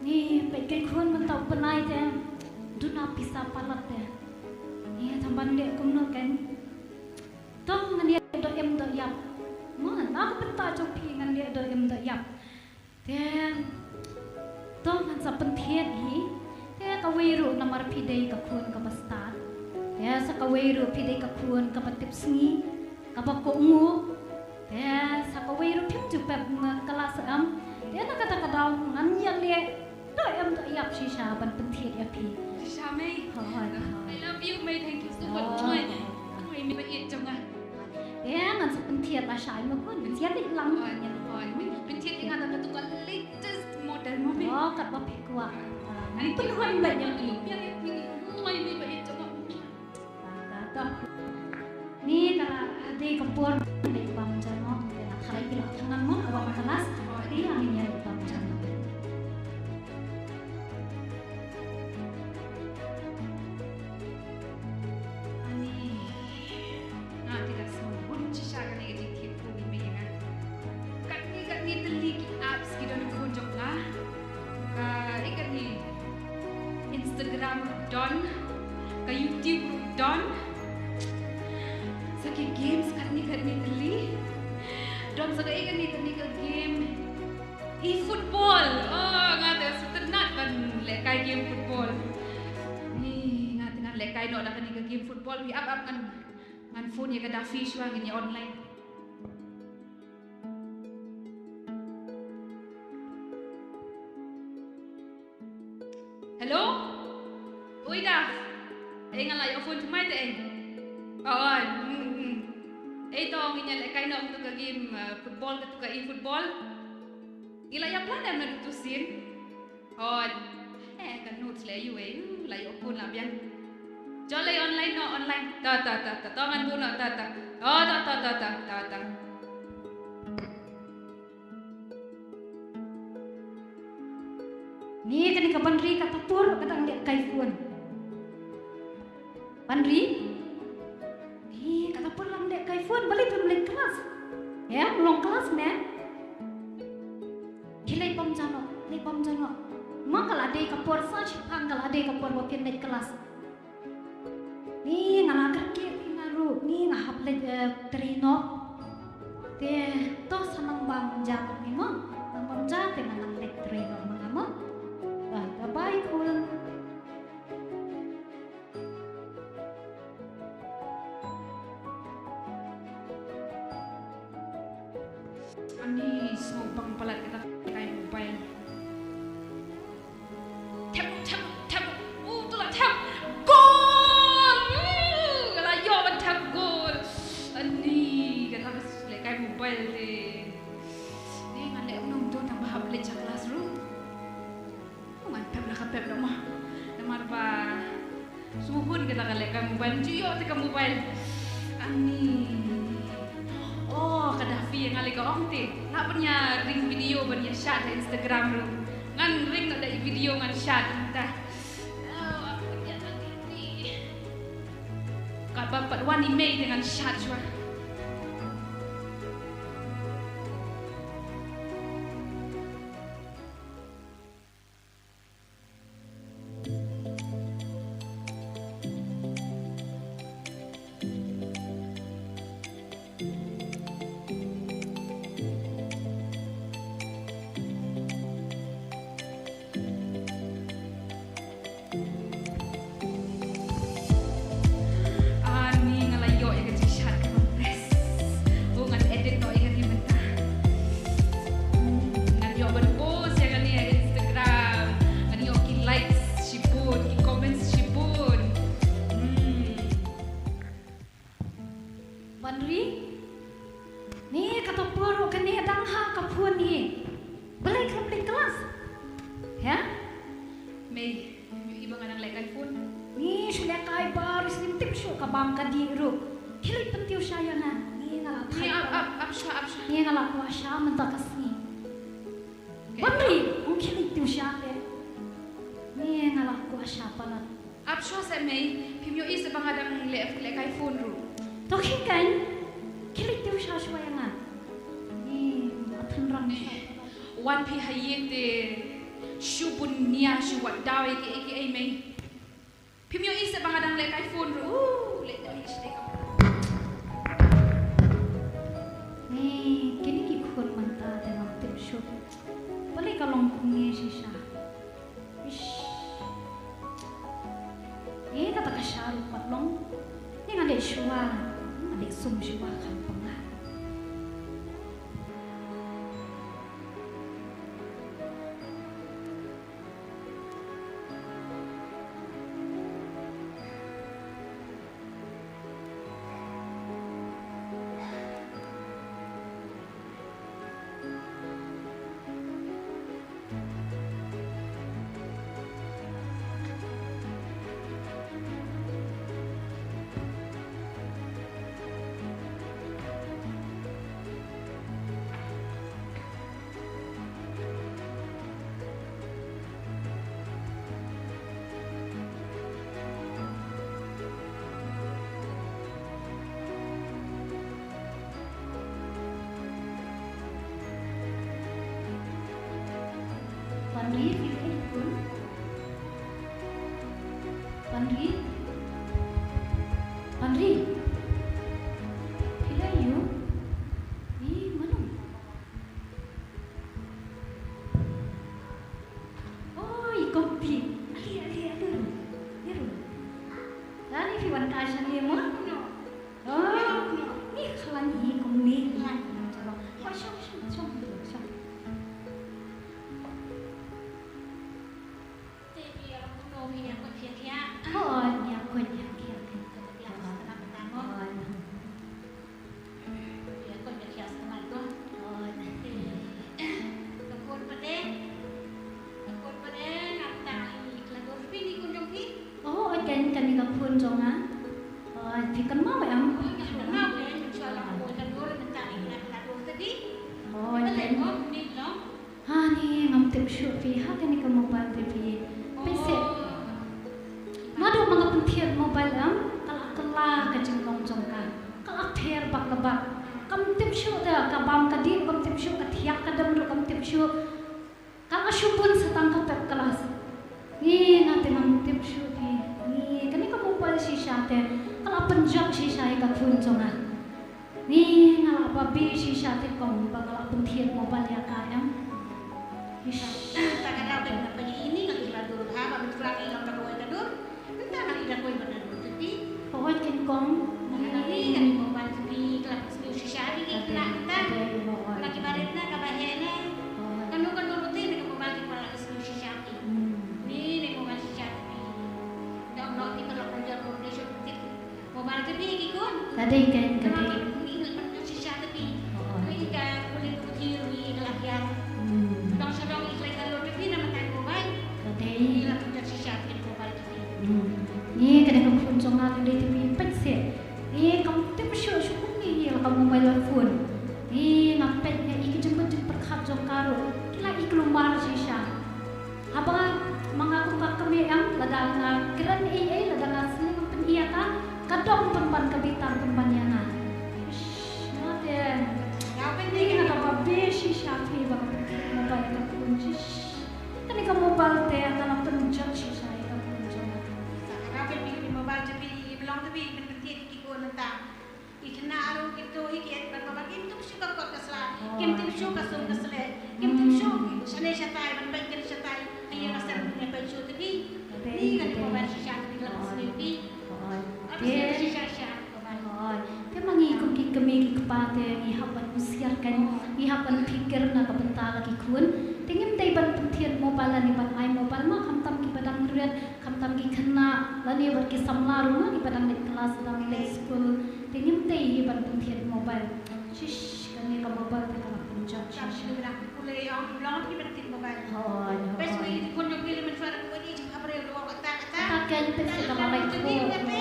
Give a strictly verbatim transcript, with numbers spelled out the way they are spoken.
Ni peit keiñ khun mynta u bnai te duna pisa palat te. Ni tang ban leh kumno keiñ. To ngan ïa doh im doh ïap. Mo, na ka bynta jong phi ngan ïa doh im doh ïap. Te to ngan sa pynthied hi. Te kawei ruh namar phi dei ka khun kaba stad. Te sa kawei ruh phi dei ka khun kaba tip sngi, kaba kohnguh. Te sa kawei ruh phim ju pep klas em. Te na kata ka daw ngan ïa leh doh im doh ïap shisha ban pynthied ïa phi. Shisha Mei. Hooid, hooid. I love you Mei, thank you so much. Hooid. Mei, Mei ba ïeit jong nga. Te ngan sa pynthied lashai ma khun. Ngan sa ïa leit lang. Hooid, hooid. Pynthied ïa nga da katu ka latest model mo Mei. Oh, katba phi kwah. Ani pynhun ba ïa phi. Ïa leit phi. Mei, Mei ba ïeit jong nga. Ni ka la dei ka por leit bam ja noh, te la khalai phi la thngan mo, wan klas, te la ngin ïa leit bam ja noh. Ani, nga te da sngewbun shisha kane ka jingthied phone i mei ïa nga. Katne katne tylli ki apps ki don ha phone jong nga. Ka, eh, katne Instagram ruh don, ka YouTube ruh don. Sa ki games katne katne tylli. Don sa ka, eh, katne katne ka game. E-football. Oh, nga te sngewtynnat ban lehkai game football. Ni, nga te ngan lehkai noh da kane ka game football. Phi ap ap ngan, ngan phone ïa ka Daffy shuwa ngin ïa online. Hello? Oi Daff. Ei, nga la ïoh phone thymmai te ei. Oh, oi. Hmm, hmm. Ei to ngin ïa lehkai noh katu ka game, uh, football, katu ka e-football. Ngi la ïa plan em naduh tu sien. Hooid. Eh, ka notes leh aïu eh. Hmm, la ïoh phone la biang. Jolly online noh, online. Ta, ta, ta, ta, ta, ngan buh noh, ta, ta. Oh, ta, ta, ta, ta, ta, ta. Ni kane ka Banri kata por ka dang lehkai phone. Banri? Ni kata por dang lehkai phone, balei phim leit klas? Em long klas ne? Phi leit bam ja noh, leit bam ja noh. Ma ka la dei ka por sa shipang, ka la dei ka por ba phin leit klas. Ni nga la kyrkieh te nga ruh, ni nga hap leit, eh, trei noh. Te to sa nang bam ja noh ni mo. Nang bam ja te nga nang leit trei noh ma nga mo. Bye, bye, bye, khun. Ani sngewbang palat kata ka lehkai mobile. Thep, thep, thep. Uh, tu la thep. Gol! Uh, la ïoh ban thep gol. Ani, kata ka lehkai mobile te. Ni ngan leh kumno tang ba hap leit sha klas ruh. Ngan pep la ka pep da ma. Namar ba sngewhun kata ka lehkai mobile, ju ïoh te ka mobile. Ani. Oh, ka Daffy nga leh ka ong te. Lah ban ïa ring video ban ïa shad ha Instagram ruh. Ngan ring noh da i video ngan shad mynta. Oh, apa dia nanti ni? Katba pat wan i mei te ngan shad shuwa. Ani nga la ïoh ïa ka jingshad kaba best. Oh, ngan edit noh ïa kane mynta. Hmm, ngan ïoh ban post ïa kane ha Instagram. Ngan ïoh ki likes shibun, ki comments shibun. Hmm. Banri? Ni kata por ruh kane dang ha ka phone hi. Balei khlem leit klas? Ha? Mei, ïohi ba nga dang lehkai phone. Ni shu lehkai baroh shu tip shuh ka bam ka dih ruh. Khie leit pyntiew sha ïa nga. Ni nga la thait. Ni ap, ap, ap shuwa, ap shuwa. Ni nga la kwah sha mynta ka sngi. Banri, ong khie leit tiew sha te. Ni nga la kwah sha palat. Ap shuwa seh mei, phim ïohi seh ba nga dang leh, lehkai phone ruh. To khie kan, khie leit tiew sha shuwa ïa nga. Ni, nga thnrang sha. U Wan phi ha ïing te shu bun nia shu wad daw ïa kiei kiei mei. Phim ïohi se ba nga dang leh kai phone ruh. Uh, leh kai sdei kam. Ni kine ki khun mynta te ngam tip shuh. Balei ka long kumne shisha. Ish. Ni kata ka sha ruh pat long. Ni nga dei shuwa. Nga dei sum shuwa kan panga. Panri, phi la ïoh khun? Panri? Panri? Phi la ïoh? Ih, mano? Oi, kumpi. Ali, ali, ali, ru. Ali, ru. Lani phi wan ka shane mo? Oh, ni khalan hi kumne. Khalan. Chalo. Oh, shong, shong, shong, shong. Te phi ïa kumno phi ïa kut phi ïa khia? Oh, ïa kut ïa khia. Ïa kut ïa khia. Oi. Oi. Ka khun pat de. Ka khun pat de, nga tang i kla dur phi ni khun jong phi. Oh, oi, kan, kane ka khun jong nga. Oi, phi kynmaw em? Oi, nga kynmaw em, shuwa la ka dur, mynta i kla dur te phi. Oi, kan. Ni long. Ha, ni ngam tip shuh phi, ha kane ka mobile te phi. Phi seh. Naduh ma nga pynthied mobile em, ka la kylla ka jinglong jong ka. Ka la pher bak ka bak. Kam tip shuh te ka bam ka dih, kam tip shuh ka thiah ka dem ruh, kam tip shuh. Ka la shu bun sa tang ka pep klas. Ni nga te ngam tip shuh phi. Ni kane ka mobile shisha te ka la pynjot shisha ïa ka khun jong nga. Ni nga la babe shisha te kong ba nga la pynthied mobile ïa ka em. Ish. Ta ka daw te nga pynjot ini nga la dur ha ba mynta nga la kawei ka dur. Mynta nga la ida kawei ba ka dur te phi. Hooid kin kong. Nga la ida kawei ka dur te phi ka la pynsniew shisha ri ki khynnah mynta. Hooid. Nga ki barit na ka ba heh na. Hooid. Kano kano ruh te na ka mobile ki ba la pynsniew shisha ki. Hmm. Ni ne mobile shisha te phi. Dang noh ki ba la pynjot ruh ni shu tip. Mobile te phi ki khun. Ka dei kan, ka dei. Namar ba ngi ngi pynjot shisha te phi. Oh. Ngi ka kulit ku thir ngi ka la hiar. Hmm. Dang sha dang ngi kloi ka lut te phi namar ka mobile. Ka dei. Ngi la pynjot shisha te mobile te phi. Hmm. Ngi ka dei ka khun jong nga ka dei te phi peit seh. Ngi kam tip shuh shuh kum ngi ngi la ka mobile phone. Ngi nga peit ngi i ki jingkut jingpyrkhat jong ka ruh. Ki la i kulmar shisha. Haba ma nga kum ka kmie em, lada nga kren ei ei, lada nga sneng pyn-i ïa ka, ka dom pynban ka bitar pynban ïa nga. Ish, nga te. Nga pyn-i nga ka ba be shisha phi ba ka pyn-i mobile ka khun shish. Kane ka mobile te ka la pynjot shisha ïa ka khun jong nga. Nga pyn-i mobile te phi, i blong te phi, pyn-i ki khun nta. I khynnah ruh ki tuh hi ki et bad babat, kim tip shuh ka kot ka sla, kim tip shuh ka sum ka sle, kim tip shuh shane shatai ban peit kane shatai. Ai ïa ka sem ne peit shuh te phi. Ni kane mobile shisha te phi la pynsniew phi. La pynsniew shisha shisha mobile. Te ma ngi kum ki kmie ki kpa te ngi hap ban husiar kan, ngi hap ban phikir na ka bynta la ki khun. Te ngim dei ban pynthied mobile lane ban ai mobile ma khamtam ki ba dang rit. Khamtam ki khynnah lane bad ki samla ruh ma ki ba dang leit klas dang leit skul. Te ngim dei hi ban pynthied mobile. Shish, kane ka mobile te ka la pynjot. Kam shu dang pule ong long ki ban thied mobile. Hooid, hooid. Pes ngi ki khun jong ki le mynshwa da kawei ni jingkhabriew ruh ong kata kata. Kata kan pes ka la lai ko.